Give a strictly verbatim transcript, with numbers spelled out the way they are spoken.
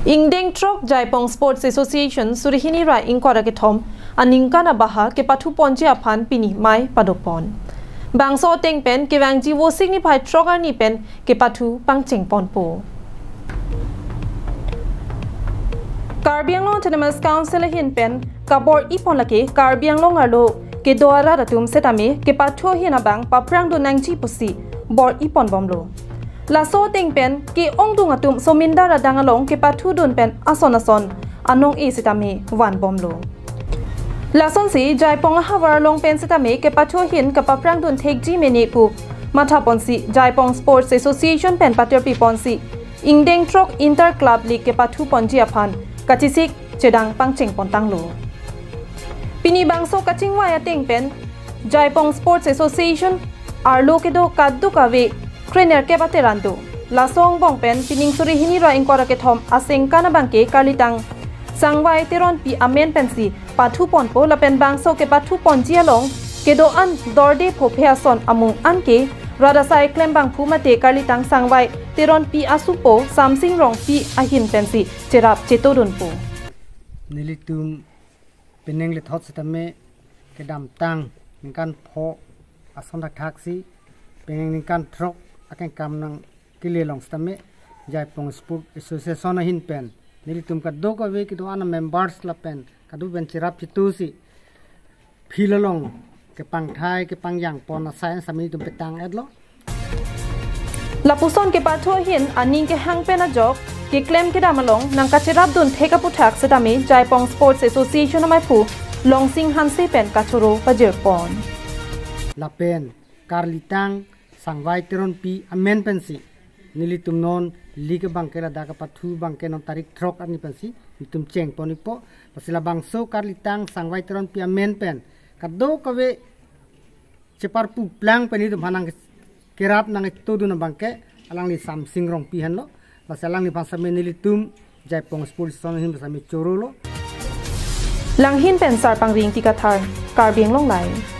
Ingdeng throk Jaipong Sports Association suri hini ra ingkoi ra kethom aningkan abaha kepathu ponji aphan pini mei padopon. Bangso ateng pen kevangji Vosik niphai throk arni pen kepathu pangcheng ponpo. Karbi Anglong Autonomous Council ahin pen kabor-i pon lake Karbi Anglong arlo kedo arat atum setame kepathu ahin abang paphrang dun nangji pusi bor-i pon bomlo. Laso ateng pen ke-ongdung atum somindar adang along kepathu dun pen ason ason anong-e setame van bomlo. Lasonsi Jaipong ahavar along pen setame kepathu ahin kapaphrang dun thekji mene pu matha ponsi Jaipong Sports Association pen patirpi ponsi ingdeng throk Inter Club League kepathu ponji aphan kachesik chedang pangcheng pontanglo. Pini bangso kachingvai ateng pen Jaipong Sports Association arlo kedo kadokave krenerkep ateran do. Laso angbong pen pining suri hini ra ingkoi ra kethom asengkan abangke karlitang Sangvai Teronpi amen pensi pathu ponpo lapen bangso kepathu ponji along kedo-an dorde phophe ason amung anke rat asai klembangphu mate karlitang Sangvai Teronpi asupo Samsing Rongpi ahin pensi cherap chetodunpo. Nelitum penang lethot setame kedamtang ningkan pho ason thakthak si penang ningkan throk akeng kam nangkele along setame Jaipong Sports Association ahin pen nelitum kadokave kedo-an members lapen kado pen cherap chetu si field along kepangthai kepangjang pon asai setame nelitum petang-etlo. Lapuson kepathu ahin aning kehang pen ajok keklem kedam along nangkacherap dun thek aputhak setame Jaipong Sports Association amaiphu Longsing Hanse pen kachoro pajirpon. Lapen karlitang Sangvai Teronpi amen pensi nelitum non league abangke ladak kepathu abangke non tarik throk arni pensi nelitum chengpon-ikpo. Lasi labangso karlitang Sangvai Teronpi amen pen kadokave cheparpu plang pen nelitum aphan nangkerap nangchetodun abangke alangli Samsing Rongpi henlo. Lasi alangliphan setame nelitum Jaipong Sports Association ahin setame chorolo. Langhin pen Sarpangri Ingti Kathar, Karbi Anglong Live.